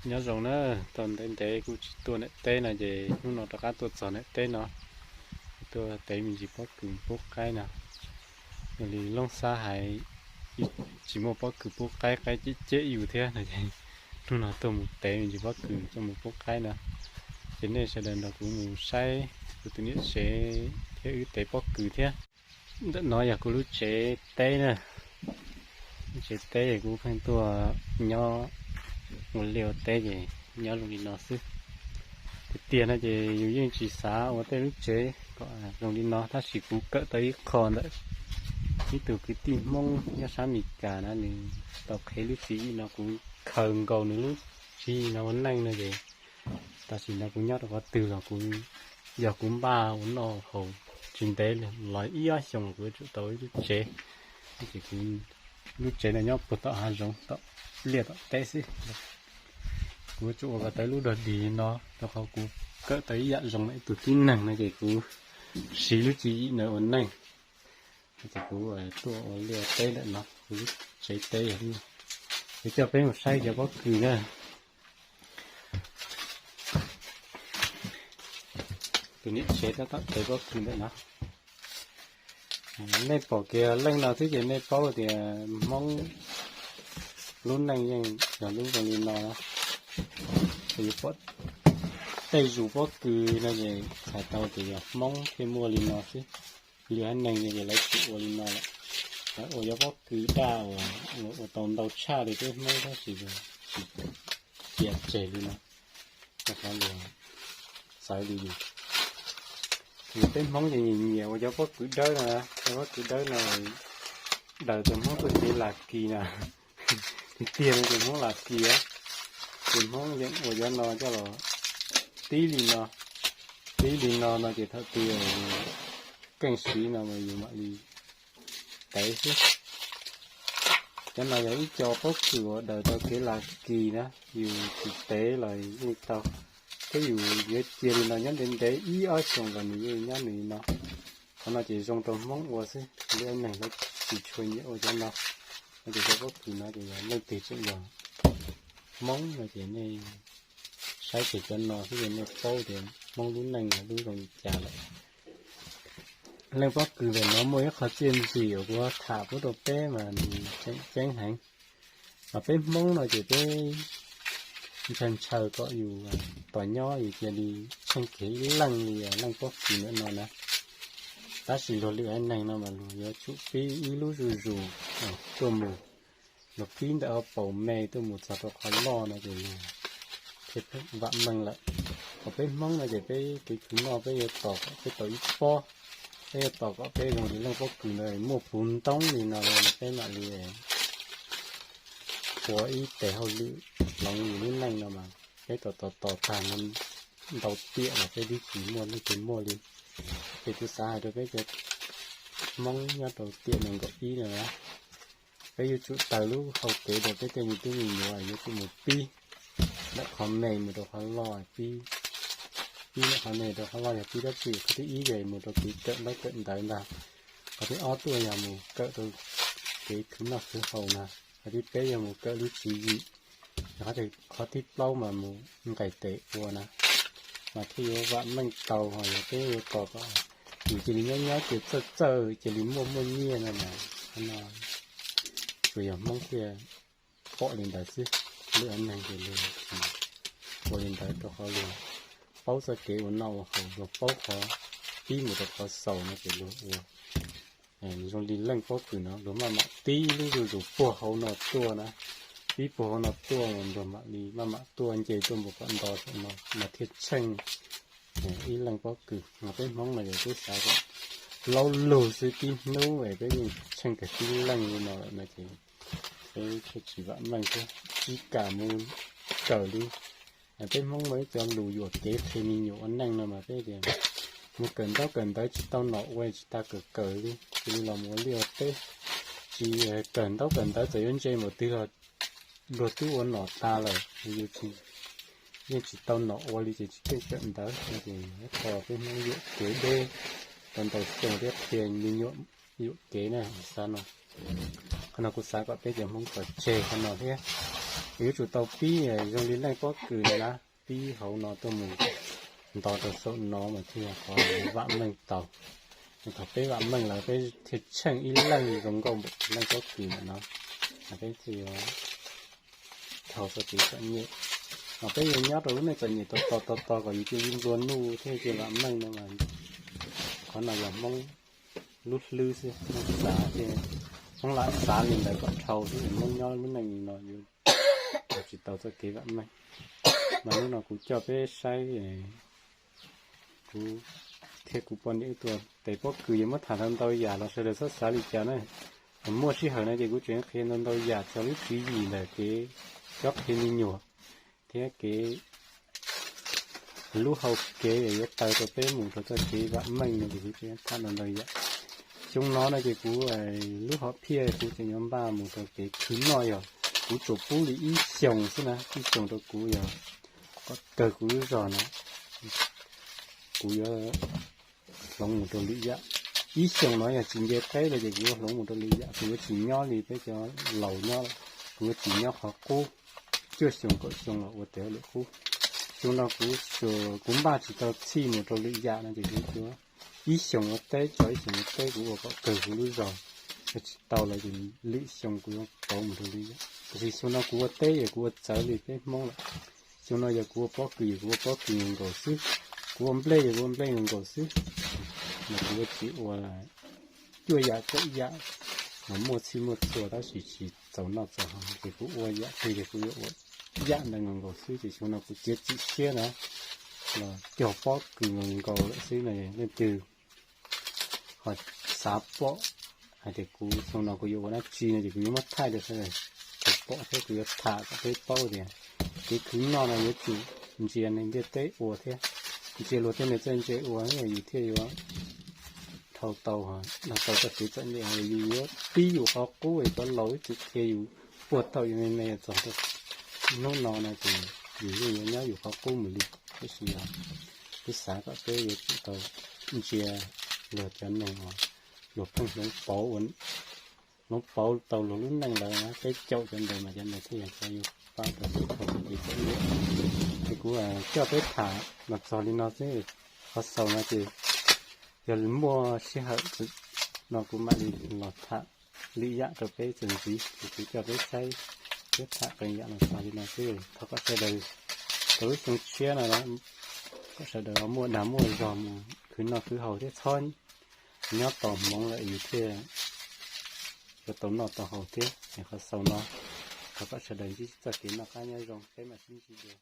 Nyob zoo na, tau ntev ntev kuv tsis tuaj niam teb no ces hnub no rov qab tuaj txog niam teb no, tuaj tev me ntsis pob kws pub qaib no. Yog li Looj Xab hais tsis muaj pob kws pub qaib, qaib cem cem yus thiab no ces hnub no tuaj mus tev me ntsis pob kws coj mus pub qaib no. Ces nej sawv daws nrog kuv mus saib kuv tus niam tsev thiab wb tev pob kws thiab. Ntawm no yog kuv lub tsev teb na. Lub tsev teb kuv pheej tuaj nyob ua liaj ua teb ces nyob zoo li no xwb. Tiag tiag no ces yus yeej tsis xav ua tej lub tsev kom zoo li no, tab sis kuv kawm tau ib qho ntawm ib tug kwv tij Hmoob nyob sab Mes Kas na, nws tau qhib lub tswv yim no, kuv khaws nkaus nws lub tswv yim no ua neej no ces tam sim no kuv nyob rau qhov twg los kuv, yog kuv npaj ua noj haus tsis ntev los ib ob xyoos kuv yuav tsum tau ib lub tsev. Ces kuv lub tsev no nyob puag tom hav zoov tom liaj tom teb xwb. Kuv yuav tsum ua kom tau ib lub dog dig no rau qhov kuv kawm tau ib yam zoo li ib tug tib neeg no ces kuv siv lub tswv yim no ua neej. Ces kuv tuaj ua liaj ua teb ntawm no, kuv lub tsev teb yog li no. Kuv coj peb mus saib cov pob kws na. Tus niam tsev tab tom tev pob kws ntawm no. Nej pom kiag leej no xwb ces nej paub tias Hmoob lub neej yeej yog lub zoo li no na. Yus pom tej zus pob kws no ces txhais tau tias yog Hmoob thiaj muaj li no xwb. Lwm haiv neeg no ces lawv tsis ua li no lawm. Lawv ua cov pob kws daj uas ua tau ntau tshaj li peb Hmoob tab sis tsis cia tseg li no. Rau qhov luag xaiv li yus. Ces peb Hmoob ces nyiam nyiam ua cov pob kws dawb no, cov pob kws dawb no daws tus Hmoob tuaj kev Las Kis na. Tiag tiag no ces Hmoob Las Kis, ces Hmoob yeej ua cov no coj los tib li no, tib li no no ces thaum twg keej siv no mas yus mam li tev xwb. Cov no yog ib co pob kws uas daws tau kev Las Kis na, yus tsis tev los yeej tau, thiab yus yuav cia li no nyob ntev ntev ib ob xyoos los nws yeej nyob nws li no. Qhov no ces zoo rau Hmoob ua xwb, lwm haiv neeg lawv tsis tshua nyiam ua cov no. No ces cov pob kws no ces yog leej twg tseem yog Hmoob no ces nej saib kiag cov no xwb ces nej paub tias Hmoob lub neej yog lub zoo li cas lawm. Leej pob kws ntawm no muaj ib qho txiaj ntsig uas kuv tham pub rau peb mas nws tseem ceeb heev. Mas peb Hmoob no ces peb ntshaw ntshaw kom yus tos nyob yus cia li tsheej kiag ib leej li leej pob kws ntawm no na. Tab sis luag lwm haiv neeg no mas luag yuav tsum pib ib lub zuj zus tuaj mus, luag pib ntawm hauv paus me tuaj mus txog rau qhov loj no ces luag thiaj vam meej lawm. Ho peb Hmoob no ces peb kev khwv noj peb yuav tos kom peb tau ib pob, peb yuav tos kom peb zoo li leej pob kws ntawd muaj puv ntoob li no peb mam li ua ib tes hauj lwm hloov yus lub neej no mas peb tos tos tos tag no ntau tiam los peb twb tsis muaj leej twg muaj li. Ces kuv xav hais rau peb cov Hmoob nyob rau tiam nees nkaum ib no na, peb yuav tsum taws lub hau kev rau peb tej me tub me nyuam yuav tsum mus pib ntawm qhov me mus rau qhov loj, pib, pib ntawm qhov me rau qhov loj yog pib dab tsi? Qhov thib ib yog mus rau kev kawm ntaub kawm ntawv ntag. Qhov thib ob tuaj yog mus kawm rau kev khwv noj khwv haus na. Qhov thib peb yog mus kawm lub tswv yim. Qhov thib plaub mas mus nqis tes ua na, mas thiaj yuav vam meej tau. Ho yog peb yuav tos kom yus cia li nyob nyob ces txawj txawj cia li muaj muaj nyiaj no mas, qhov no tsuas yog Hmoob thiaj pom li ntawd xwb. Lwm haiv neeg ces luag tsis ua li ntawd rau qhov luag paub txoj kev ua noj ua haus, luag paub qhov pib mus rau qhov xaus no ces luag ua. Zoo li leej pob kws no luag maj mam tib lub zuj zus puag hauv no tuaj na, pib puag hauv no tuaj luag mam li maj mam tuaj nce tuaj mus kom nto no mas thiaj tsheej ib leej pob kws. Mas peb Hmoob no yog peb xav kom laub lug xwb, tib hnub es peb yeej tsheej kiag tib leej li no lawm no ces peb thiaj tsis vam meej thiab tsis kam mus kawm li. Peb Hmoob muaj ib co lus yuam kev qhia me nyuam ua neej no mas peb tias mus kawm ntaub kawm ntawv tsis tau nom ua tsis tas kawm kawm li, cia li los mus ua liaj ua teb. Tsis kawm ntaub kawm ntawv txawm yuav ntse npaum twg los luag twb ua nom tas lawm, yus tsis, yeej tsis tau nom ua li ces tsis keej kawm ntawv no ces ib qho peb Hmoob yuam kev deb tau ntau xyoo thiab qhia me nyuam yuam kev na, xav no. Qhov no kuv xav kom peb cov Hmoob txhob tseg qhov no thiab. Yuav tsum tau pib zoo li leej pob kws no na, pib hauv no tuaj mus nto rau saum no mas thiaj yog qhov vam meej tau. Thaum peb vam meej lawm peb thiaj tsheej ib leej zoo nkauj npaum leej pob kws ntawm no, peb thiaj yuav dhau txoj kev txom nyem. Mas peb yuav nyob rau lub neej txom nyem tos tos tos tos kom yus cia li nplua nuj thiaj cia vam meej no mas, qhov no yog Hmoob lub hlwb xwb, Hmoob xav ces, Hmoob lam xav li ntawd kom dhau xwb, Hmoob nyob lub neej no yuav tsis tau txoj kev vam meej. Mas hnub no kuv coj peb saib, kuv thiab kuv poj niam wb tuaj tes pob kws yuav muab tham ntau ntau yam los sawv daws txhob xav li cas na. Muaj sij hawm no ces kuv tseem qhia ntau ntau yam txog lub tswv yim ntawm kev cob qhia me nyuam thiab kev, lub hau kev yuav taw rau peb mus rau txoj kev vam meej no ces kuv tseem tham ntau ntau yam. Xyoo no no ces kuv lub hom phiaj kuv tseem yuav npaj mus rau kev khwv noj yog kuv tsuas pub li ib xyoos xwb na, ib xyoos rau kuv yog kom kawg kuv lub zog no kuv yuav hloov mus rau lwm yam. Ib xyoos no yog tsis nce teb los ces kuv yuav hloov mus rau lwm yam, kuv yuav tsis nyob li peb cov laus nyob lawm, kuv yuav tsis nyob qhov qub. Cuaj xyoos kaum xyoo los ua tes ua lwm qub. Xyoo no kuv, kuv npaj tsis tau txhij mus rau lwm yam no ces kuv yuav ib xyoos ua teb tso ib xyoos ua teb, kuv ua kom kawg kuv lub zog. Yog tsis tau lawm ces lwm xyoo kuv yuav pauv mus rau lwm yam. Tiam sis xyoo no kuv ua teb yog kuv ua txawv li peb Hmoob lawm. Xyoo no yog kuv ua pob kws yog kuv ua pob kws nkaus nkaus xwb, kuv ua nplej yog kuv ua nplej nkaus nkaus xwb. Mas kuv yuav tsis ua cuaj yam kaum yam mas muaj txhij muaj txhua tab sis tsis txaus noj txaus haus, ces kuv ua yam twg ces kuv yuav ua yam ntawd nkaus nkaus xwb. Ces xyoo no kuv txiav txim siab na los cog pob kws nkaus nkaus lawm xwb no. Leej twg ho xav pom hais tias kuv xyoo no kuv yuav ua dab tsi no ces kuv yuav muab thaij rau sawv daws tau pom thiab kuv yuav tham kom peb paub tias kev khwv noj no yuav tsum ntsia neeg ntiaj teb ua thiab, ntsia luag tej neeg txawj ntse ua yus thiaj yuav dhau tau, dhau tau txoj kev txom nyem. Yus yuav pib yus qhov qub es cov laus ib txwm qhia yus puag thaum yus me me txog rau hnub no no ces yus yeej yuav nyob yus qhov qub mus li. Tab sis yog kuv xav kom peb yuav tsum tau ntsia luag cov neeg uas luag pheej hloov pauv, hloov pauv tau luag lub neej lawm, peb caum cov ntawd mas cov ntawd thiaj yog cov yuav pab tau peb dhau txoj kev txom nyem. Es kuv coj peb tham los txog li no xwb, qhov xaus no ces yog muaj sij hawm no kuv mam li los tham lwm yam rau peb txuas ntxiv, ces kuv coj peb saib thiab tham qee yam los txog li no xwb. Thov kom sawv daws tau lub xyoo tshiab no, kom sawv daws muaj dag muaj zog mus khwv noj khwv haus thiab txhob nyob tos hmoov lawm yus thiaj yuav tau noj tau haus thiab. Es qhov xaus no, thov kom sawv daws ntsib txoj kev noj qab nyob zoo, peb mam sib ntsib dua.